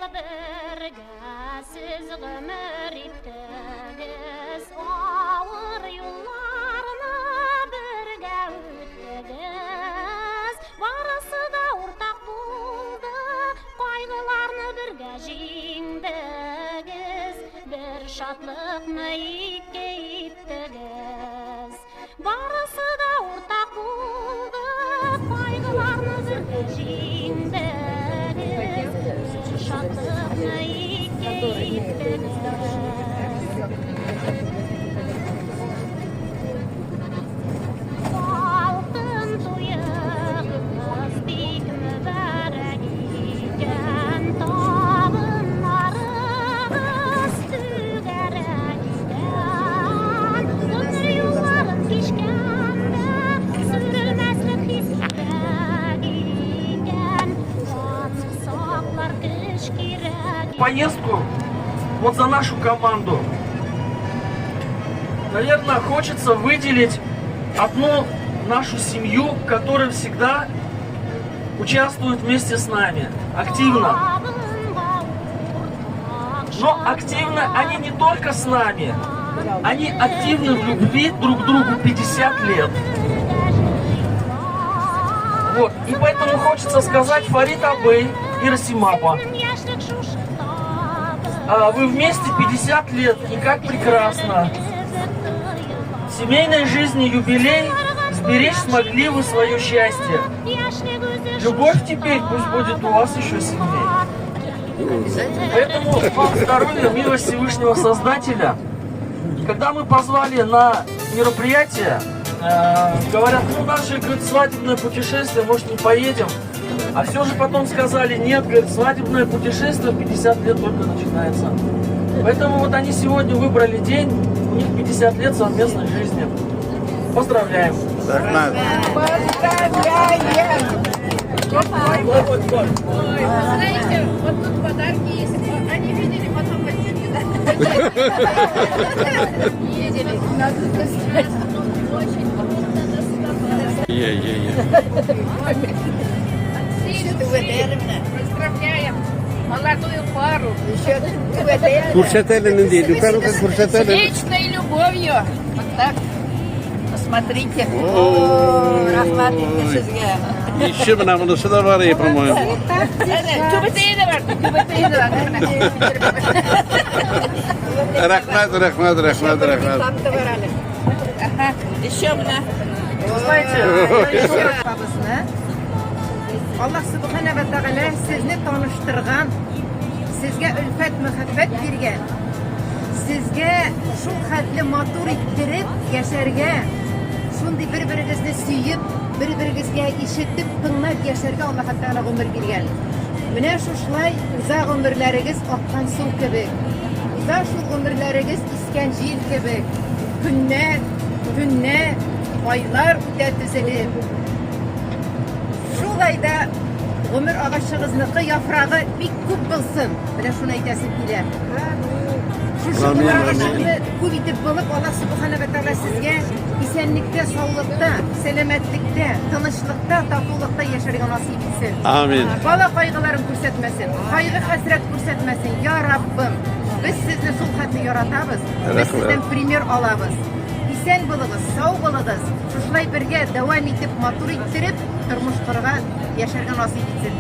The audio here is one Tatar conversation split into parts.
ел бергә сез гомер иттегез, авыр юлларны бергә үттегез. Барысы да уртак булды, кайгыларны бергә җиңдегез, бер шатлыкны ике иттегез. Барысы да уртак булды, кайгыларны бергә җиңдегез, бер шатлыкны ике иттегез. Алтын туегыз бик мөбарәк икән, табыннарыгыз түгәрәк икән. Гомер юлларын кичкәндә сүрелмәслек хис кирәк икән. Аны саклар көч кирәк. Поездку вот за нашу команду. Наверное, хочется выделить одну нашу семью, которая всегда участвует вместе с нами, активно. Но активно они не только с нами, они активны в любви друг к другу 50 лет. Вот. И поэтому хочется сказать Фарид Абей и Расимапа. Вы вместе 50 лет, и как прекрасно. В семейной жизни юбилей, сберечь смогли вы свое счастье. Любовь теперь пусть будет у вас еще сильнее. Поэтому вам здоровья, милости Всевышнего Создателя. Когда мы позвали на мероприятие, говорят, ну наше, говорит, свадебное путешествие, может, не поедем. А все же потом сказали, нет, говорит, свадебное путешествие в 50 лет только начинается. Поэтому вот они сегодня выбрали день, у них 50 лет совместной жизни. Поздравляем! Рәхмәт. Поздравляем! Знаете, вот тут подарки есть. Они видели, потом хотели. Видели. Надо достать. Очень трудно доставать. Е, е, е. От всей души поздравляем молодую пару. Күрсәт әле нинди, ну-ка, ну-ка, күрсәт С әле. вечной любовью. Вот так. Посмотрите. Рәхмәт инде сезгә. Еще менә монысы да бар, по-моему. Түбәтәе дә бар. Түбәтәе дә бар. Рәхмәт, рәхмәт, рәхмәт, рәхмәт. Тапты бар әле. Ага. Еще менә. Знаете, Бабызны Аллаһ Субхана ва Тәгалә сезне таныштырган, сезгә өлфәт мәхәббәт биргән, сезгә шул хәтле матур иттереп яшәргә, шундый бер-берегезне сөеп, бер-берегезгә ишетеп, тыңлап яшәргә Аллаһ Тәгалә гомер биргән. Менә шушылай уза гомерләрегез аккан су кебек. Уза шул гомерләрегез искән җил кебек. Көннәр, төннәр, айлар үтә тезелеп. Шулай да гомер агачыгызныкы яфрагы бик күп булсын. Менә шуны әйтәсем килә. Шушы Амин, гомер амин. агачыгызны күп итеп булып, Аллаһ Субхана ва Тәгалә сезгә исәнлектә, саулыкта, сәламәтлектә, тынычлыкта, татулыкта яшәргә насыйп итсен. Амин. Бала кайгыларын күрсәтмәсен, кайгы-хәсрәт күрсәтмәсен. Я Раббым, без сезне шул хәтле яратабыз, без Рәхмәт. сездән пример алабыз. Исән булыгыз, сау булыгыз. Шушылай бергә дәвам итеп, матур иттереп, тормыш корырга, яшәргә насыйп итсен.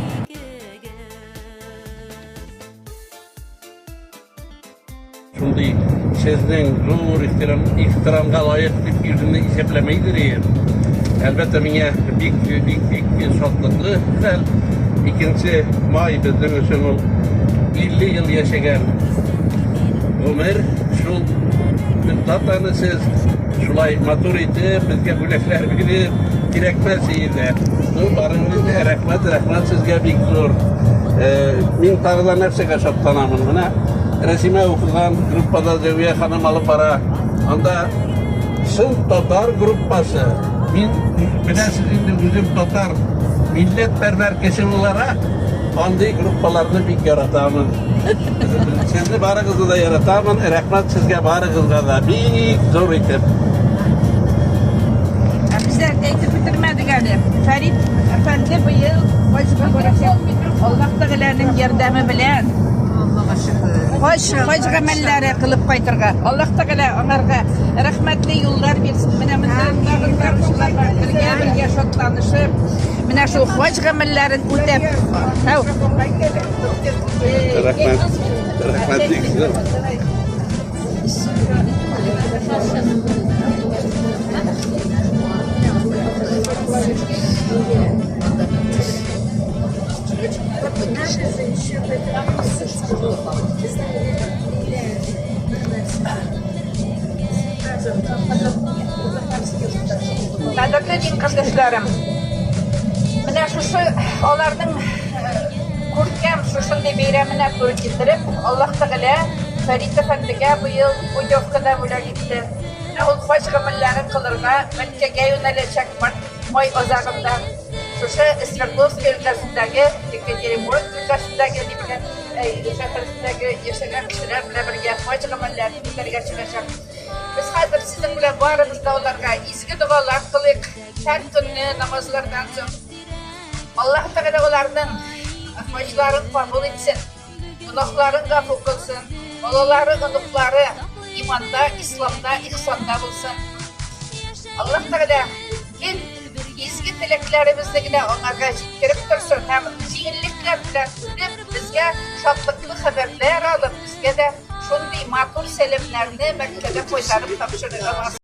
Шундый сезнең зур ихтирам, ихтирамга лаек дип үземне исәпләмәйдер идем. Әлбәттә, миңа бик бик бик шатлыклы хәл. 2 май безнең өчен ул 50 ел яшәгән гомер. Шул датаны сез шулай матур итеп, безгә бүләкләр биреп, кирәкмәс иде. Ну, барыгыз да рәхмәт, рәхмәт сезгә бик зур. Мин тагы да нәрсәгә шатланамын. Менә Рәсимә укыган группада Зәвия ханым алып бара. Анда чын татар группасы. Мин беләсез инде үзем татар милләтпәрвәр кеше буларак, андый группаларны бик яратамын. Сезне барыгызны да яратамын. Рәхмәт сезгә барыгызга да бик зур итеп. Ә без дә әйтеп бетермәдек әле. Фәрит әфәнде быел хаҗга барачак. Аллаһ Тәгаләнең ярдәме белән. Хаҗ, хаҗ гамәлләре кылып кайтырга. Аллаһ Тәгалә аңарга рәхмәтле юллар бирсен. Менә монда тагын баручылар бар. Бергә бергә шатланышып, менә шул хаҗ гамәлләрен үтәп. Әү. Рәхмәт. Рәхмәт бик зур. Кадерле дин кардәшләрем, менә шушы аларның күркәм шушындый бәйрәменә туры китереп, Аллаһ Тәгалә Фәрит әфәндегә быел путевка да бүләк итте. Менә ул хаҗ гамәлләрен кылырга Мәккәгә юнәләчәк март май азагында. Шушы Свердловск өлкәсендәге, Екатеринбург өлкәсендәге дип шәһәрендәге яшәгән кешеләр белән бергә хаҗ гамәлләрен үтәргә чыгачак. Без хәзер сезнең белән барыбыз да аларга изге догалар кылыйк. Һәр көнне намазлардан соң. Аллаһ Тәгалә аларның хаҗларын кабул итсен, гөнаһларын гафу кылсын, балалары, оныклары иманда, исламда, ихсанда булсын. Аллаһ Тәгалә гел изге теләкләребезне генә аңарга җиткереп торсын һәм җиңеллекләр белән үтеп, безгә шатлыклы хәбәрләр алып, безгә дә шундый матур сәламнәрне Мәккәдә кайтарып тапшырырга насыйп.